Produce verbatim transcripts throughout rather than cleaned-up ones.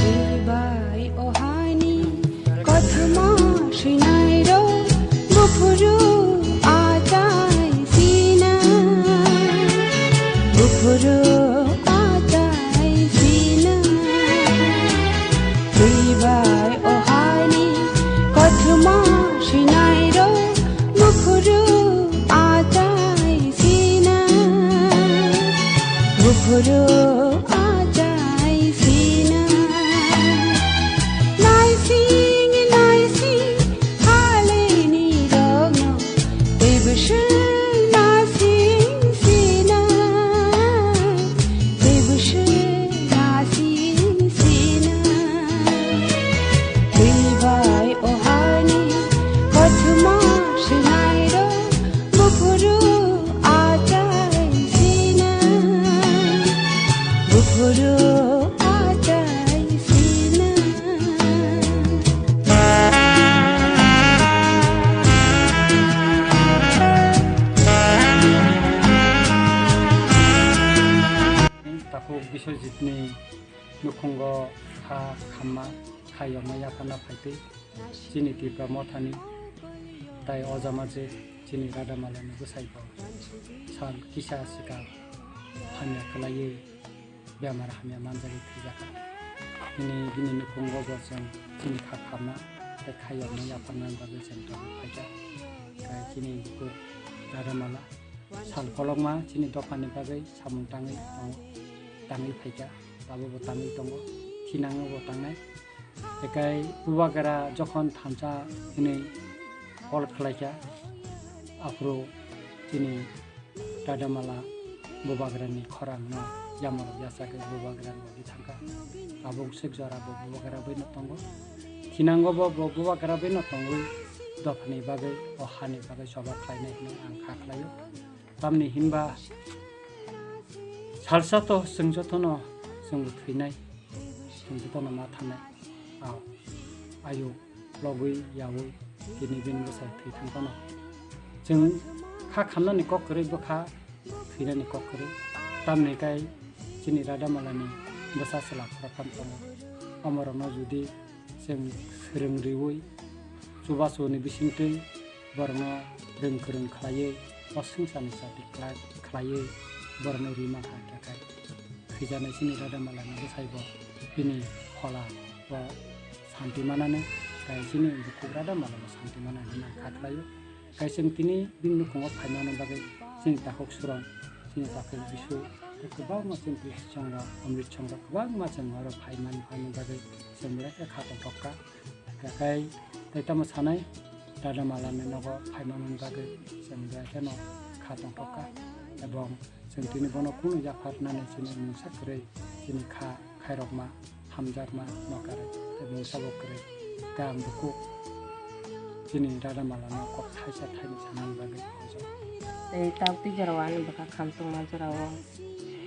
Twibai o hani kothoma swinairok buphuru achai sina, buphuru achai sina. Twibai o hani kothoma swinairok buphuru achai sina, buphuru achai sina. Naising naising haleni rokno tei bwswng nasing sina, tei bwswng nasing sina. Twibai o hani kothoma swinairok buphuru achai sina, buphuru achai sina. Takhuk Biswajitni nukhungo kha khamma, kha yokma yapharna phaitwi chini Tipra Mothani tai ojama je chini Radamalani bwsai bo sal kisa swkang hamya kwlaiwi bemar hamya manjagwi thwijakha. Bini, bini nukhungo bo chwng chini kha khamna tei kha yokma yapharna bagwi chwng tabuk phaikha. Tei chini bukhuk Radamala sal kolokma chini dophani bagwi samung tangwi tongo, tangwi phaikha, tabukbo tangwi tongo, thinango bo tangnai. Ekai bubagra jokhon thansa hwnwi call khlaikha, aphuru chini Radamala bubagrani khorangno yamarok yachagwi bubagrani bagwi thangkha. Tabuk swk jora bo bubagra baino tongo. Thinango bo, bo bubagra baino tongwi dophani bagwi, o hani bagwi choba khlainai hwnwi ang kha khlaio. Tamni hinba salsa to chwng jotono chwng thwinai, chwng jotono ma thangnai. Ao, ayo logwi yaui tini bini bwsai thwi thang phano chwng kha khamnani kok kwrwi bwkha thwinani kok kwrwi. Tamni kai chini Radamalani bwsa chwla khoroktham tongo. Omorokno judi chwng swrwng riui, chubachuni bisingtwi borokno rwng kwrwng khlaiwi, o swngcharni chati kla-, khlaiwi borokno ri mankha, khe khai thwijaknai chini Radamalani bwsai bo bini phola bo santi manani, tei chini bukhuk Radamalabo santi manani hwnwi ang kha khlaio. Kaisa tini bini nukhungo phaimani bagwi chini takhuk Suron, chini takhuk Bisu, tei kwbangma chini Priti Chongro, Amrit Chongro kwbangma chwng oro phaimani, phaimani bagwi chwng belai khe kha tongthok kha. Haikhe tei tamo sanai, Radamalani nogo phaimani bagwi chwng belai kheno kha tongthok kha. Ebong chwng tini bono kunu yapharnani chini mungsa kwrwi chini kha khairokma hamjakma nokar tei mungsabo kwrwi kaham bukhuk chini Radamalano kok thaisa thaini sanani bagwi khujo. Tei tabuk tei jorao ani bwkha kham tongma jorao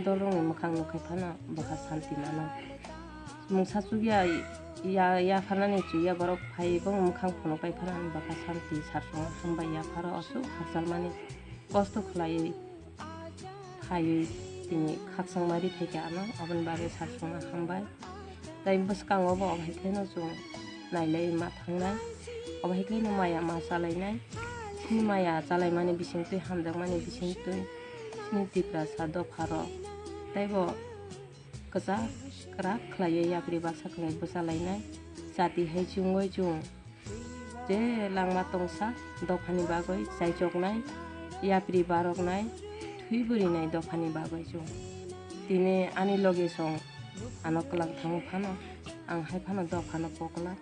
dolrokni mwkhang nukwi phano bwkha santi mano. Mungsa chukya ya, yapharnani chukya borok phaiwi bongni mwkhang phunukpai phano ani bwkha santi sarsongo hambai yapharo aswk khakchalmani kosto khlaiwi phaiwi tini khakchangma ri phaikha ano, aboni bagwi sarsongma hambai. Tei bwskango bo obo hai khaino chwng nailai ma thangnai, obo hai khaino maya ma chalainai. Chini maya chalaimani bisingtwi, hamjakmani bisingtwi chini Tiprasa dopharok teibo kwchak kwrak khlaiwi yapri baksa khlai bwchalainai. Chati hai chumui chwng je langma tongsa dophani bagwi chaichoknai, yapri baroknai, thwi bwrinai dophani bagwi chwng. Tini ani loge song ano kwlak thango phano, ang hai phano dophano pokla,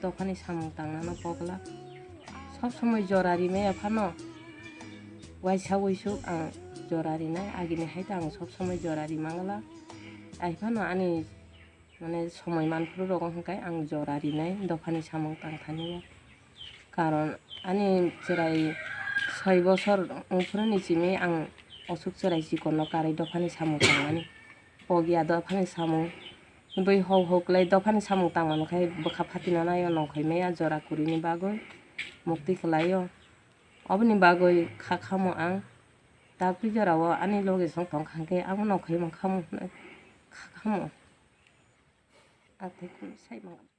dophani samung tangnano pokla. Sob somoi jora rimaya phano waisa uisuk ang jora rinai, agini hai ta ang sob somoi jora rimangla. Ai phano ani mane somoi manphuru rogo hwnkhe ang jora rinai dophani samung tangthani o. Karon ani chwrai soi bosor wngphuru ni simi ang Osuk chwrai chikonno karwi dophani samung tangmani. Pogya dophani samung. Bui hok hok lai dophani samung tangmano khai bwkha phatina naio nongkhoi maya jora kurini bagwi mukti kwlaio. Oboni bagwi kha khamo ang. Tapri jorao ani loge song tong kha hwnkhe amo nongkhoi mankha mo hwnwi kha khamo. Ang tei kunu sai mangam.